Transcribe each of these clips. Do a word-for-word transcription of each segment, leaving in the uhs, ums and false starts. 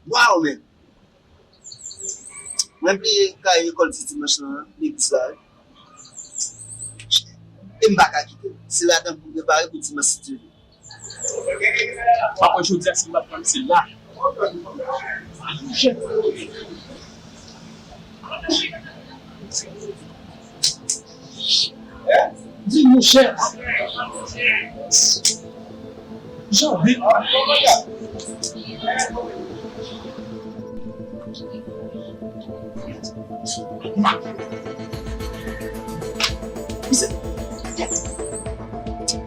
Waw, men! Mwen bliye kaye lekòl ti dimanch lan, legliz la, wi. E m pa ka kite l. Se ladan l pou m prepare pou dimanch, si Dye vle. Papa, jodi a, si m pa pran misye la. Di monchè. Jan vit.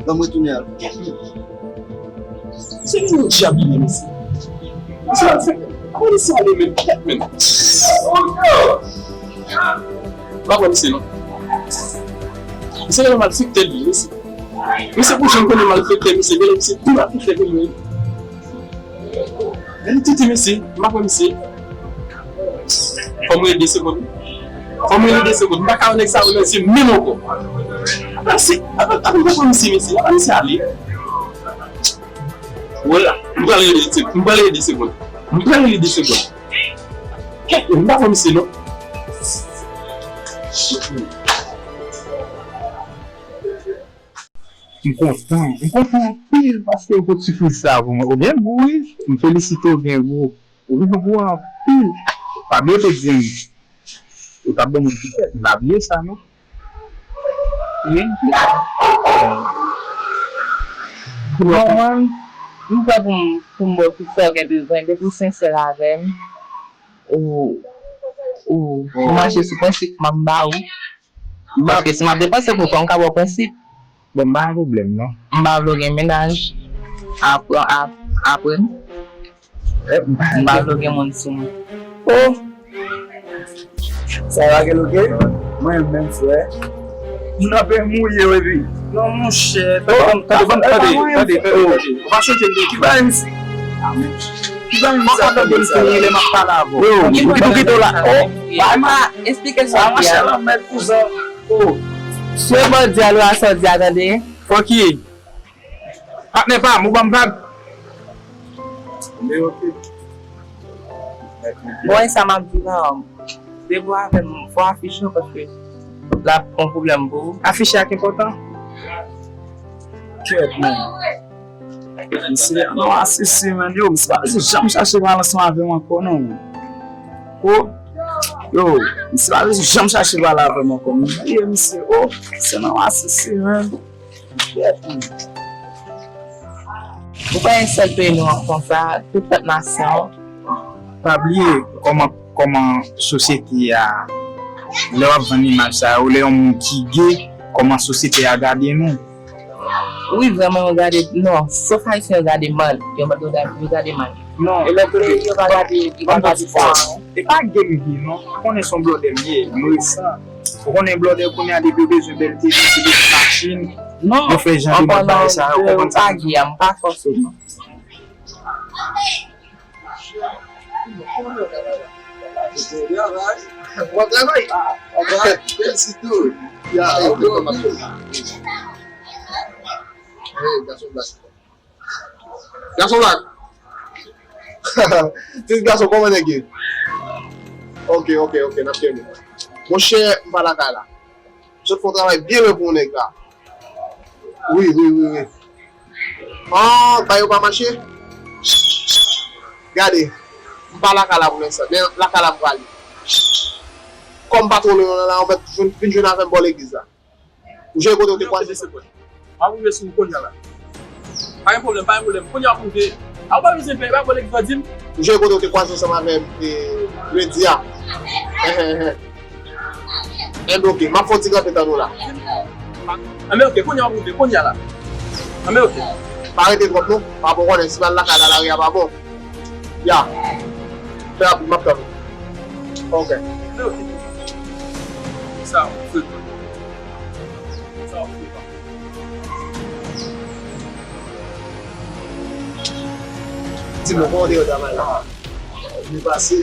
Ban m retounen al. Se yon dyab li ye, mesye. Mesye, se, kòman misye ale menm? Kèt menm. M pa kwè misye non. Misye se malfektè li ye, mesye. Misye pou janm konnen malfektè, misye, genlè misye pi malfektè ke mwen. Men titi misye, m pa kwè misye. Fò m rele de segonn. Fò m rele de segonn. M pa ka wè nèg sa yo nan zye m menm ankò. Apa se, apa, apa m pa kwè misye, mesye. Apa misye ale? Wè la, m pral rele de segonn. M pral rele de segonn. M pral rele de segonn. Kèt, m pa kwè misye non. M kontan. M kontan anpil paske ou pot sipris sa pou mwen. Ou gen gou, wi. M felisite w, gen gou. Ou gen gou anpil. Pa bliye te di m. Ou t ap ban m ti kèt. M pa bliye sa, non. Wi. Bon, mwen, m prè pou m, pou m ba w tout sa w gen bezwen. Depi w sensè avè m, ou, ou, ou mache sou prensip m ap ba ou. Paske si m ap depanse pou kò m, m ka ba w prensip. Bon, m pa gen pwoblèm, non. M pa vle w gen mennaj apre, ap-, apre m. Eh, m pa M pa vle w gen moun sou mwen. Oh! Sa va gen oke? Mwen menm, frè. Moun nan pe mouye w epi. Non, monchè, tande, tande, tande, tande, tande. Ou pa sonje m te ki bagay misye? Ki bagay misye ap tande misye lè m ap pale avè w? Yo, ki pou kite w la? Oh! Ba m a esplike sa, monchè, lanmèd kouzan. Oh. Se bandi a lwa sa w di a, tande. Fòk ye. Patnè pa m, ou ban m vag. Men oke. Bon, e sa m ap di la, depi w avè m, fò afiche w paske l ap yon pwoblèm pou ou. Afiche a ki enpòtan. Kèt, men. Misye, non, asisi, men, yo, misye pa bezwen janm chache pale ansanm avè m ankò, non, men. Oh, yo, misye pa bezwen janm chache pale avè m ankò, men. Ye, misye, oh, se nan asisi, men. Ou pa yon sèl peyi nou an konsa, tout lòt nasyon. Pa bliye kòman, kòman sosyete a, lè w ap vann imaj sa yo, lè yon moun ki ge, kòman sosyete a gade nou. Wi, vrèman, yo gade, non, sof Ayisyen yo gade mal, yo, yo gade mal. Non, e lòt kote, yo pa gade, yo pa gade sa. E pa ge m ye, non. Ou konnen se yon blòdè m ye, m resan. Ou konnen blòdè kounye a depi yo bezwen bèl teni, se bezwen machin. Non, yo fè jan de mòd bagay sa yo, ou konprann sa? M pa ge a, m pa fòse w, non. W ap travay? W ap travay? Felisite w. Ya, ok, w ap travay. Hey, gason black. Gason lak. Ti gason, kòman nèg ye? Ok, ok, ok, n ap kenbe. Monchè, m pa lakay la. M sot fè yon travay byen lwen pou yon nèg la. Wi, wi, wi, wi. Ah, bagay yo pa mache? Gade, m pa lakay la pou lenstan, men lakay la m prale. Kòm m pa twò lwen nan la, ou mèt vin, vin jwenn avè m bò legliz la. Ou jere kote ou te kwaze. M ap rive sou ou kounye a la. Pa gen pwoblèm, pa gen pwoblèm. Kounye a w ap rive. A, ou pa bezwen peye, pa pwoblèm, ki fò di m. Ou jere kote ou te kwaze ansanm avè m, e, lendi a. Enhen, enhen. Enben, oke, m ap fè yon ti kanpe tann ou la. Enben, oke, kounye a w ap rive, kounye a la. Enben, oke. Pa rete twòp, non. Pa bon konnen, si pral lakay la, lari a pa bon. Ya. Fè rapid, m ap tann ou. Ok. Sa, sa. Ti mwen, kòman w te wè travay la? Byen pase.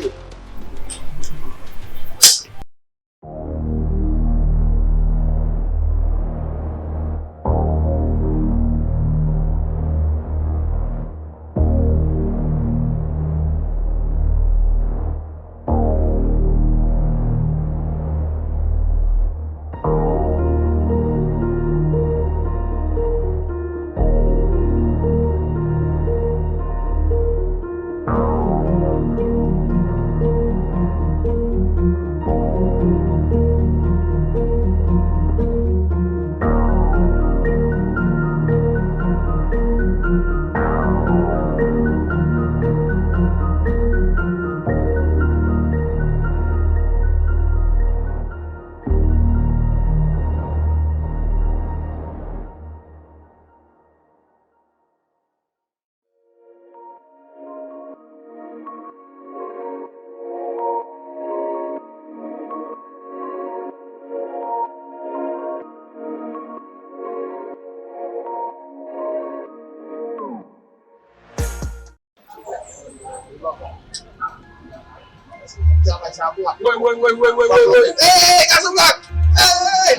Sa pou a. Woy, woy, woy, woy, woy, woy, woy. Ey, gason blak! Ey!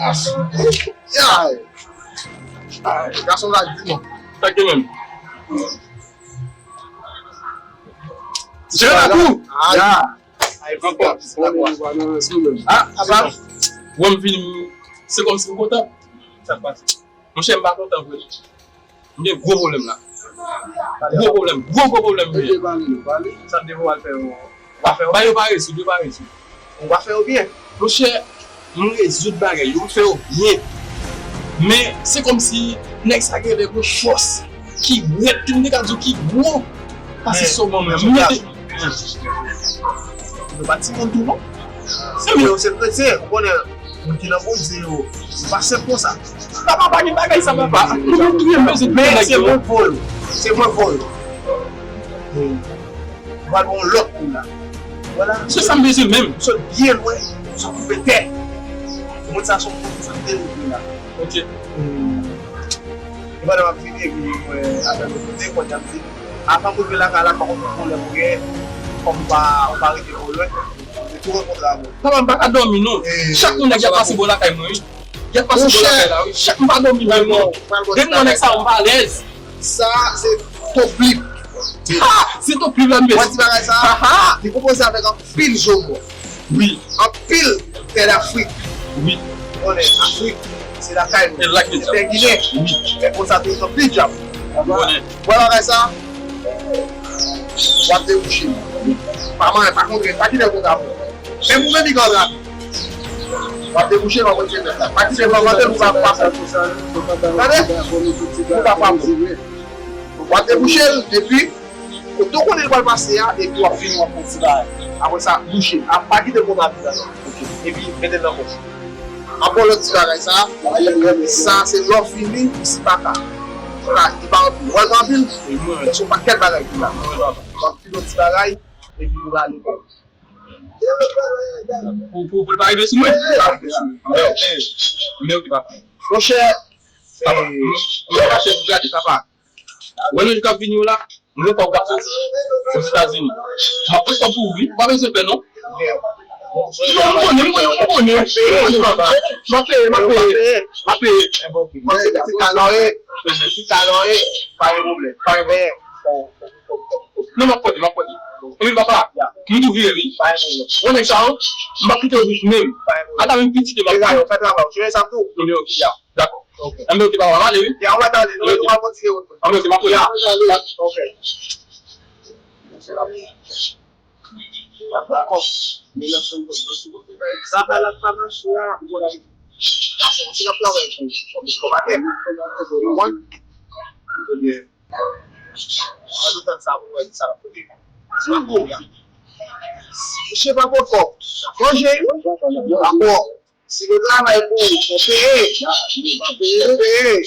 Ya! Ay, gason blak, di non. Sa k gen menm? Ti Jan Lakou! Ay. Ya! Ay, ankò. Bon, nou pa nan sou menm. Ah, apa? Wè m vini, se kòmsi m kontan. Sa k pase? Monchè, m pa kontan vre. M gen gwo pwoblèm la. Gwo pwoblèm. Gwo, gwo pwoblèm m gen. Sa m te pou al fè yo. Pa fè yo. Ba yo pa rezoud, yo pa rezoud. Ou pa fè yo byen. Monchè, m rezoud bagay yo, m fè yo byen. Men, se kòmsi nèg sa gen de gwo fòs ki rèd, ki m te ka di w ki gwo pase sa w ban mwen. M mete. Yo pa timoun tou, non. Se mwen. Yo se kretyen, ou konnen. Moun ki nan Bondye yo, yo pa senp konsa. Papa, pa gen bagay sa, papa. Ou konn touye m bezwen touye nèg yo. Men se mwen k voye w. Se mwen k voye w. Ou pral ba yon lòt moun la. Vwala. Se sa m bezwen menm. Ou sot byen lwen. Ou sot koupe tè. Moun sa se yon moun ki sot byen lwen la. Ok. E pandan m ap vini epi mwen apèl yon kote, kounye a m di, avan m rive lakay la, pa konn ki pwoblèm ou gen, kòm ou pa, ou pa rete twò lwen. Papa, m pa ka dòmi non. Chak moun nèg y ap pase bò lakay mwen, wi. Y ap pase bò lakay la, wi. Chak m pa dòmi menm non. Depi m wè nèg sa yo, m pa alèz. Sa se Toplip. Ha! Se Toplip la m bezwen. Wè ti bagay sa? Li konpoze avèk anpil jomo. Wi. Anpil tè Dafrik. Wi. Ou konnen, Afrik, se lakay nou. Se lakay nou. Tè Ginen. Wi. Men konsa tou, anpil djab. Ou konnen. Wè bagay sa? W ap debouche. Pa manyen, pa kontre, pa kite l kontre avè w. Menm ou menm, li ka rapi. W ap debouche, w ap retire tèt la. Pa kite l kontre, ou pa, pa pran. Tande? Ou pa, pa pran. W ap debouche l, epi, kote w konnen l pral pase a, epi w ap vini, w ap fè yon ti bagay. Apre sa, bouche l. A, pa kite l kontre avè w. Ok. Epi, mete l nan pòch. M ap ba w lòt ti bagay sa. Sa se lè w fini, isi pa ka. Sa, li pa anpil. Ou wè l pa anpil? Se yon pakèt bagay ki la. M ap file yon ti bagay, epi pou rale kò. Pou, pou, pou l pa rive sou mwen? Li pa rive sou mwen. Men, men, men, ok, papa. Monchè, papa, m, m pa chèche pou gade, papa. Wè nèg k ap vini yo la, m wè pa w ka soti Ozetazini. M ap pran kòb pou ou, wi. Ou pa bezwen pè, non. Non, m konnen, m konnen, m konnen, m konnen, papa. M ap peye, m ap peye, m ap peye. M ap peye. Ti talon, e. Ti talon, e. Pa gen pwoblèm. Pa gen pwoblèm. Non, m ap pote, m ap pote. Wi, papa. M tou vire, wi. Ou nèg sa, wi. M pa kite w jis menm. Ata menm pitit, m ap pote. Fè travay ou. Ou fè sa tou. Wi, ok. Dakò. Ok. Anben, ok, papa, m ale, wi. Ya, ou mèt ale. Nou, nou va kontinye wout nou. Anben, ok, m ap pote. Ya. Ok. Dakò. Sa fè la pa mache a. Bon, la, se yon ti travay pou, pou, pou maten. Ou konprann? Ebyen, an nou tann sa pou wè sa l ap pote. Ti gwo. Misye pa pote kòb. Manje, wi. Dakò. Si nou travay pou ou, fò peye. Fò peye.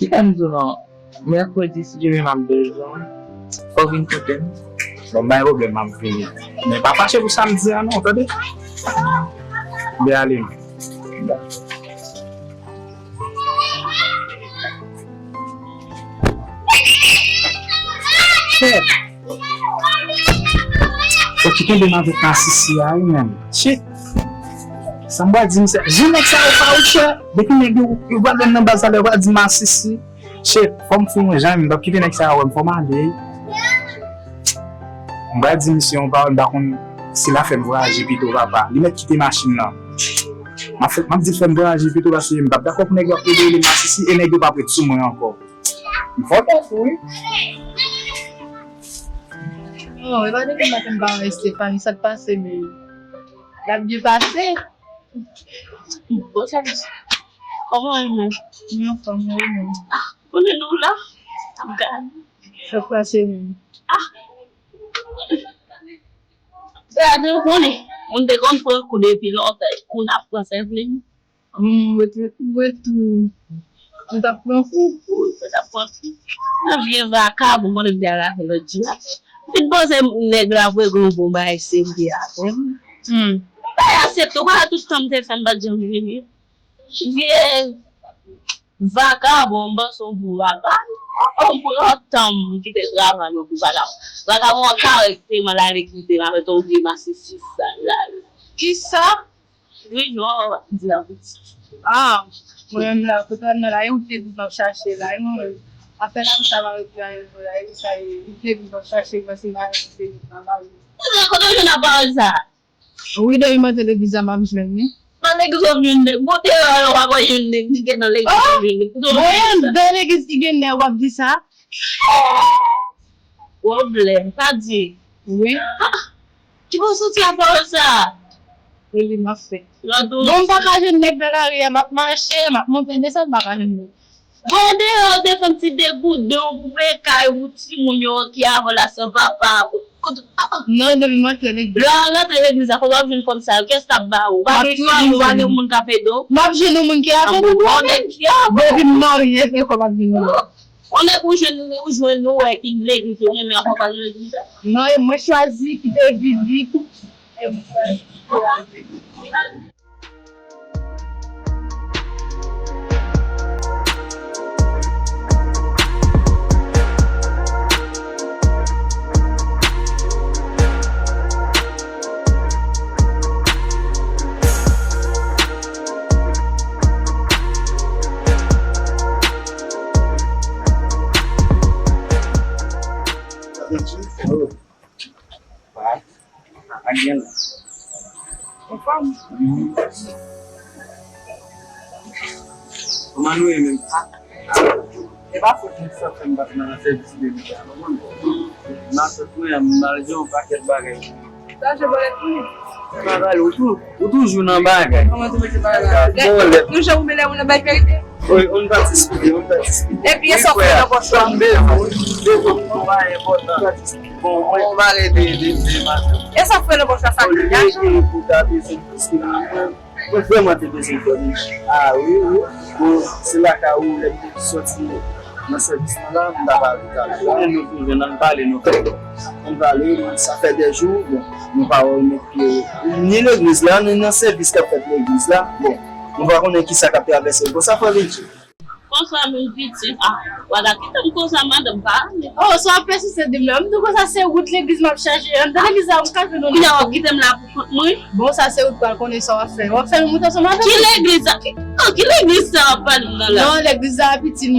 Kite m di w non, mèkredi, si Dye vle, m ap bezwen w. Fò w vin kote m. Bon, bay pwoblèm, m ap vini. Men pa fache pou samdi a non, tande? M ale. Chèf. Ou ki kenbe m avèk masisi a, wi, menm. Shit. Sa m pral di misye. Jan nèg sa yo pa ou chè. Depi nèg yo, yo pral wè m nan baz la, yo pral di masisi. Shit, fò m fou mwen, jan m p ap kite nèg sa yo wè m, fò m ale. M pral di misye yon pawòl, m pa konn si l ap fè m vwayaje pito, papa. Li mèt kite machin nan. M ap fè, m ap di l fè m vwayaje pito, paske m p ap dakò pou nèg yo ap rele, rele masisi, e nèg yo p ap ret sou mwen ankò. M fò tèt wi. Oh, e pa depi maten m pa wè Estefani, sa k pase menm? L ap byen pase. Bon, sa, kòman w ye menm? Mwen anfòm, mwen menm. Ah, konnen nou la. Ap gade. Sa k pase menm? Ah. Gade, ou konnen. Moun te konn pran kou depi lontan, kou n ap pran sèvle. Hmm, mwen te, mwen tou, mwen t ap pran kou. Wi, mwen t ap pran kou. Nan vye vakabon, mwen te al avè lòt jou la. M fin panse nèg la vre gen yon bon bagay serye avè m. Hmm. Bagay a se tou, pa tout tan m te fè m pa t janm vini. Vye. Vakabon, m panse w pou vakabon. Ou pran tan m kite travay yo pou vakabon. Vakabon an karèkteman la, li kite m avèk yon vye masisi sal la. Kisa? Wi, jwa w ap di la pitit. Ah, mwen menm la, kote w nan la, e ou te di m ap chache la, e mwen menm. Afè la, sa va retire la, e sa, e ou te di m ap chache, mwen se mari, se mari. Kote w jwenn apawòl sa? Wi, depi m antre legliz la, m ap jwenn li. Nan legliz w ap jwenn nèg. Bon, te wè, w ap wè jwenn nèg, li gen nan legliz w ap jwenn nèg. Mwen, nan legliz ki gen nèg, w ap di sa? Pwoblèm, pa di. Wi. Ah, ki bon soti a pawòl sa? E li m ap fè. Bon, m pa ka jwenn nèg nan lari a, m ap mache, m ap monte, desann, m pa ka jwenn nèg. Bon, deyò, desann ti degouden w pou peye kay pou timoun yo ki avè w la san papa. Kote, ah, ah. Non, depi m antre legliz. Lè w rantre legliz la, kote w ap jwenn fanm sa yo? Kiyès k ap ba ou? Pa gen fanmi, pa gen moun k ap ede w? M ap jwenn yon moun ki ap ede m. Bon, nèg ki ap ede m. Depi m marye, se kòm ap vin yon lòt. Konnen pou jwenn, ou jwenn, ou wè ki legliz ou renmen, ankò pa legliz la. Non, e mwen chwazi kite vini. E mwen chwazi. Ak gen la. Anfòm. Kòman nou ye menm? Ah. E pa fòt mwen sa fè m pa t nan sèvis de leta, non, mwen. Nan sèt mwen, m al gen yon pakèt bagay. Sa se bòlèt pou li. Bagay, ou tou, ou toujou nan bagay. Kòman tou mete bagay la? Bòlèt. Nou jan ou mele ou nan bay verite. Wi, on pa diskite, on pa diskite. Epi, e sa w fè nan pòch la? Tann bezwen, bezwen pou nou pa enpòtan. Bon, on bagay de, de, de maten. E sa w fè nan pòch la, sa ki gason? Ou ta bezwen pou ta bezwen plis ke mwen. Mwen vrèman te bezwen fè li. Ah, wi, wi. Bon, se lakay ou, lè m te sòti nan sèvis mwen la, m t ap ale talè. Konnen nou tou jwenn, ann pale, nou fè. Ann pale, sa fè de jou, bon, nou pa wè w met pye ni legliz la, ni nan sèvis k ap fèt legliz la. Bon, nou pa konnen kisa k ap travèse l. Bon, sa fè Benji. Konsa moun pitit, ah, w a ta kite m konsa, madanm pa ale. Oh, sa w ap pèsiste di m la. M di w konsa se wout legliz m ap chache. Anndan legliz la, m ka jwenn yon nèg. Kounya w ap kite m la pou kont mwen? Bon, sa se ou k pral konnen sa w ap fè. W ap fè nou moute ansanm avè m. Ki legliz sa? Ki, oh, ki legliz sa w ap pale m nan la? Non, legliz la piti m.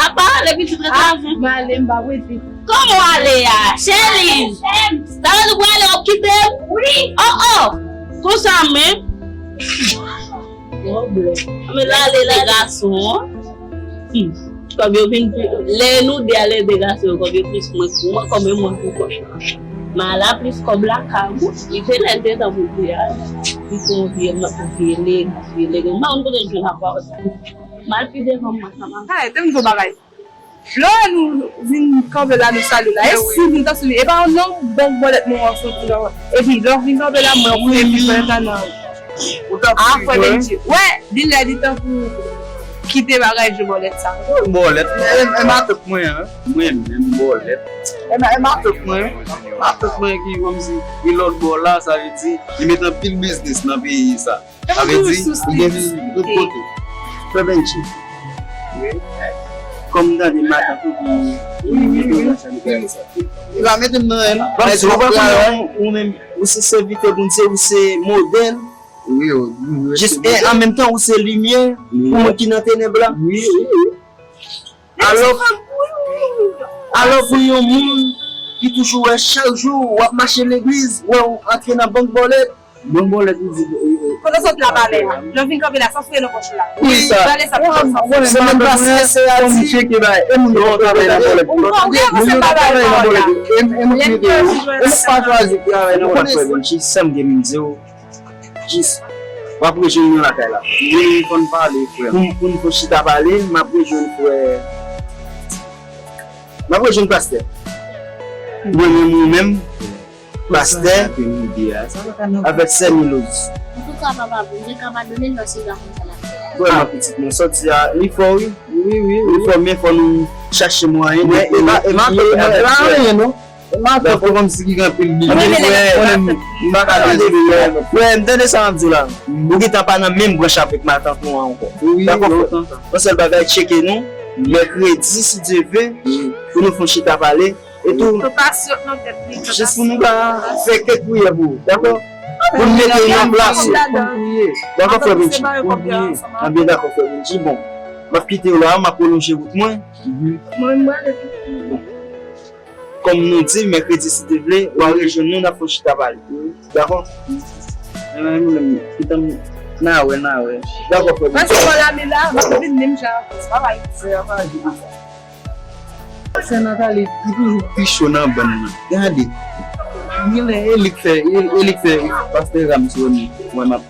Apa, le pitit rete avè m. M ale, m pa prete. Kòman w ale a? Chèliz! Sa vle di w prale, w ap kite m? Wi. Oh, oh! Konsa menm? Pwoblèm. Men lale de gason an. Hmm. Kòb yo vin pli, lè nou de a lè de gason yo, kòb yo plis mwen pou mwen, kòb yo mwen pou kòb. Men ala plis kòb lakay ou, li te lè l te tan pou l te ale. Li te yon vye, yon vye nèg, vye nèg. M pa konn kote l jwenn apa. M al pi devan mwen, sa m ap. Ay, te m di w bagay. Lè nou vin kanpe la, nou salye la. E si vin tan sou li, e pa yon non bank bòlèt mwen wè soti la. Epi lè w vin kanpe la, mwen wè epi fè tan nan. Ou t ap suiv mwen? Wè, li lè li tankou kite bagay je bòlèt sa. Bòlèt, e, e matant mwen an, mwen menm bòlèt. E ma-, e matant mwen, matant mwen ki kòmsi, li lòt bò la, sa vle di, li met anpil biznis nan peyi sa. Sa vle di, ou gen vizit tout kote. Frè Benji. Wi. Kòm m tande matant ou di, wi, wi, wi, li pa mete m nan anyen, non. Paske ou pa konnen ou, ou menm, ou se sèvitè Bondye, ou se modèl. Wi, wi, wi. Jis, e an menm tan, ou se limyè pou moun ki nan tenèb la. Wi, wi, wi. Alò, alò pou yon moun ki toujou wè chak jou w ap mache legliz, wè w antre nan bank bòlèt, bank bòlèt ou di, e, e. Kote w sot la, valè a? Lè w vin kanpe la, sa w fouye nan pòch ou la? Wi, sa. Valè sa, sa w fouye. Se menm pa sa, se a di. Fò m tcheke bay. E moun yo pa travay nan bòlèt. Ou konprann, se pa bagay pa la. E, e nou ki te yo. E nou pa chwazi travay nan bòlèt. Frè Benji, sa m gen pou m di w. Jis, w ap rejwenn mwen lakay la. Mwen, fò n pale, frè. Pou, pou n fon chita pale, m ap rejwenn frè. M ap rejwenn pastè. Mwen menm, ou menm, pastè, avèk sè Milouz. Antouka, papa, Bondye ka padone l paske l pa konn sa l ap fè a. Vrèman, pitit mwen, sòti a, li fò, wi. Wi, wi, wi. Li fò, men fò nou chache mwayen. Men, e pa, e pa, e pa anyen, non. Matant ou kòmsi ki gen anpil bibit. Mwen, m pa ka tande. Frè, m tande sa m ap di w la. Ou gentan pa nan menm branch avèk matant ou an ankò. Dakò, frè? Yon sèl bagay, tcheke nou mèkredi, si Dye vle, pou nou fè yon chita pale. E tou, jis pou nou ka fè kèk priyè pou ou, dakò? Pou n mete nan plas ou. Dakò, frè Benji? Anbyen, dakò, frè Benji. Bon, m ap kite w la, m ap pwolonje wout mwen. Mwen, mwen, kòm nou di, mèkredi, si Dye vle, w a rejwenn nou, n ap fè yon chita pale. Dakò? Mwen menm, kite m, n a wè, n a wè. Dakò, frè Benji. Paske mwen la, m ap vin menm jan avè w. Sa va, frè a pa di konsa. Sè Nathalie, li toujou pi cho nan bann nan. Gade. Genlè, e li k fè, e, e li k fè pastè Rams wè m, wè m ap,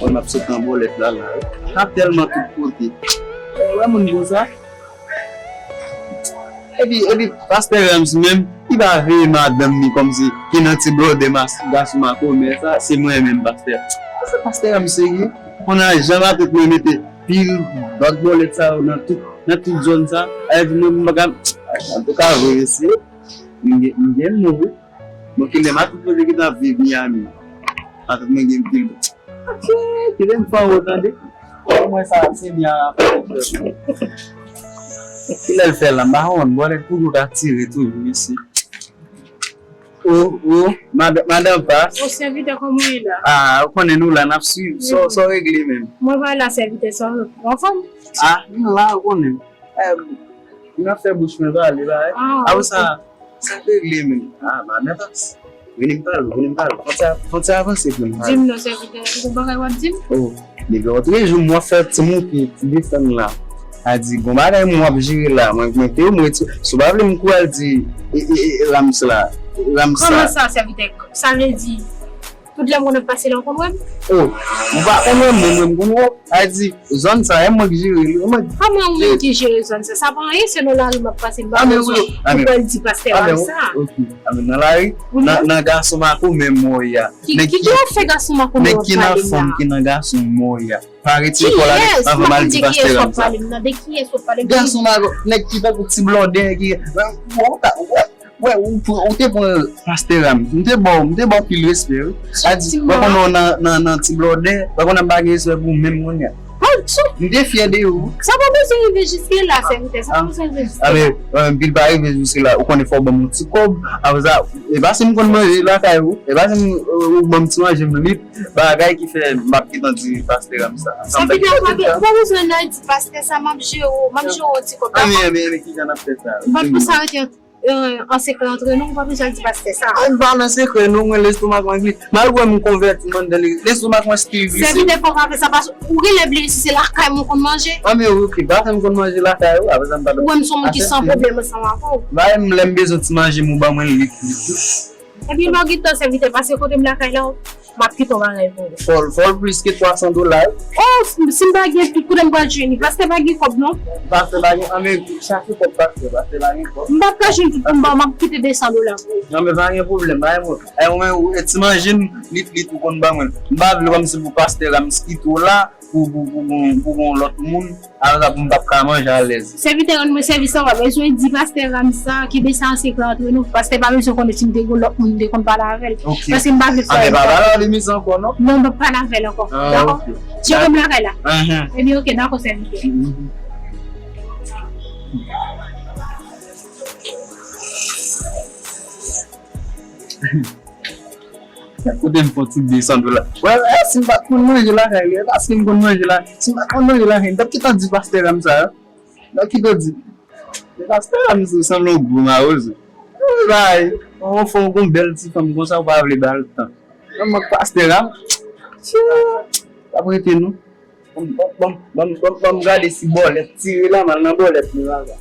wè m ap sot nan bòlèt la, la. Sa tèlman tout kote. Wè moun konsa. Epi, epi, pastè Rams menm, li pa veye madanm li kòmsi ki nan ti blòdè mas-, gason makomè sa, se mwen menm pastè. Pastè Rams serye. Kounye a, jan matant mwen mete pil bak bòlèt sa yo nan tout, nan tout zòn sa. Sa vle di mwen, m pa ka, antouka, vre mesye, m gen, m gen non, wi. Bon, kilè matant mwen te gentan ap viv Miami. Matant mwen gen pil. Kilè m fè anwo, tande. Mwen sa, se byen a fè. Kilè l fè la, m pa konprann. Bòlèt toujou ka tire, toujou, mesye. O, o, mad-, madan Pas. O, sèvitè, kòman w ye la? Ah, ou konnen nou la, n ap swiv. Sa w, sa w regle menm? Mwen pa la, sèvitè, sa w anfòm? Ah, nou la, ou konnen. Eh, m ap fè bouch mwen pale, ba. Ah, apre sa, sa k regle menm? Ah, madan Pas. Vini m pale w, vini m pale w. Fò ti, fò ti avanse pou n pale. Di m non, sèvitè, ou gon bagay w ap di m? Oh, depi lòtrejou, m wè w fè ti moute, ti desann la. A di, gon bagay mwen w ap jere la. Mwen, mwen te, mwen ti, si w pa vle m kou al di, e, e, e, Rams la. Rams la. Kòman sa, sèvitè? Sa vle di, tout lè m konn ap pase la, w konn wè m? Oh, ou pa konn wè m, mwen, mwen, m konn wè w. A di, zòn sa, e mwen k jere li, e mwen k... Kòman ou menm ki jere zòn sa? Sa pa anyen, se nan lari m ap pase, m pa bezwen pou pral di pastè Rams sa. Ok, a men nan lari, nan, nan gason makomè m wè w ye a. Ki, ki, ki afè gason makomè w ap pale m la? Nèg ki nan fanm, ki nan gason m wè w ye a. Pa retire kò w la, avan m al di pastè Rams sa. De kiyès w ap pale m nan? De kiyès w ap pale m? Gason makomè, nèg ki tankou ti blòdè, ki, bon, ou ka, ou wè, wè, ou pran, ou te pran pastè Rams. M te ba w, m te ba w pil respè, wi. A di, wè konnen w nan, nan, nan ti blòdè, wè konnen m pa gen respè pou ou menm kounye a. M te fyè de ou. Sa pa bezwen rive jiske la, sèvitè. Sa pa bezwen rive jiske la. A, men, mwen menm, pil pa rive jiske la. Ou konnen fò w ban m yon ti kòb. Apre sa, e pa si m konn manje lakay ou. E pa si m, ou ban m ti manje m lit. Bagay ki fè m ap gentan di pastè Rams sa. Sèvitè, ou pa be-, ou pa bezwen nan di pastè sa, m ap jere w, m ap jere w yon ti kòb, dakò? Anben, anben, anben, kijan n ap fè sa? M pa pou sa rete an, an, an sekrè antre nou, ou pa bezwen di pastè sa. Ann pa nan sekrè, non, mwen lestomak mwen gli. Malgre m konvèti, mwen anndan lestomak mwen still glise. Sèvitè, fò w pa fè sa, paske ou genlè bliye si se lakay mwen konn manje. Anben, ok, pa fè m konn manje lakay ou, apre sa m pa t ap aksepte. Ou wè m se yon moun ki san pwoblèm ansanm avè w. Ba, m, lè m bezwen ti manje m, ou ban mwen l lit, lit, lit. Epi lè w gentan sèvitè pase kote m lakay la, m ap kite yon bagay pou ou. Fò l, fò l plis ke twa san dola, wi. Oh, si, si m pa gen tout, kote m pral jwenn li? Pastè pa gen kòb, non. Pastè pa gen, anben, chache kòb pastè, pastè pa gen kòb. M p ap ka jwenn tout pou m ba w, m ap kite de san dola pou ou. Non, men pa gen pwoblèm, pa gen pwoblèm. E, ou menm, ou, e, ti manje m, lit, lit, ou konn ban mwen l. M pa vle kòmsi pou pastè Rams kite w la, pou, pou, pou, pou, pou yon lòt moun. Apre sa, pou m p ap ka manje alèz. Sèvitè rann mwen sèvis la, w pa bezwen di pastè Rams sa, kenbe sa an sekrè antre nou. Pastè pa bezwen konnen si m te gen lòt moun m te konn pale avè l. Ok. Paske m pa vle fè... Anben, pa pale avè misye ankò, non? Non, m p ap pale avè l ankò. Ah, dakò? Ok. Jere m lakay la. Anhan. Ebyen, ok, dakò, sèvitè. Mhm. Kote m fè yon ti de san dola. Wè, wè, si m pa t konn manje lakay li, e pa si m konn manje la, si m pa t konn manje lakay li, m t ap gentan di pastè Rams sa, wi. Donk, ki te di? Men pastè Rams sanble yon gwo mawozo. Bay, yon fanm, yon bèl ti fanm konsa, ou pa vle ba l tan. Nan mank pastè Rams. Tchè, l ap rete non. Ban m, ban m, ban m, ban m, ban m gade si bòlèt, tire la, m al nan bòlèt mwen la.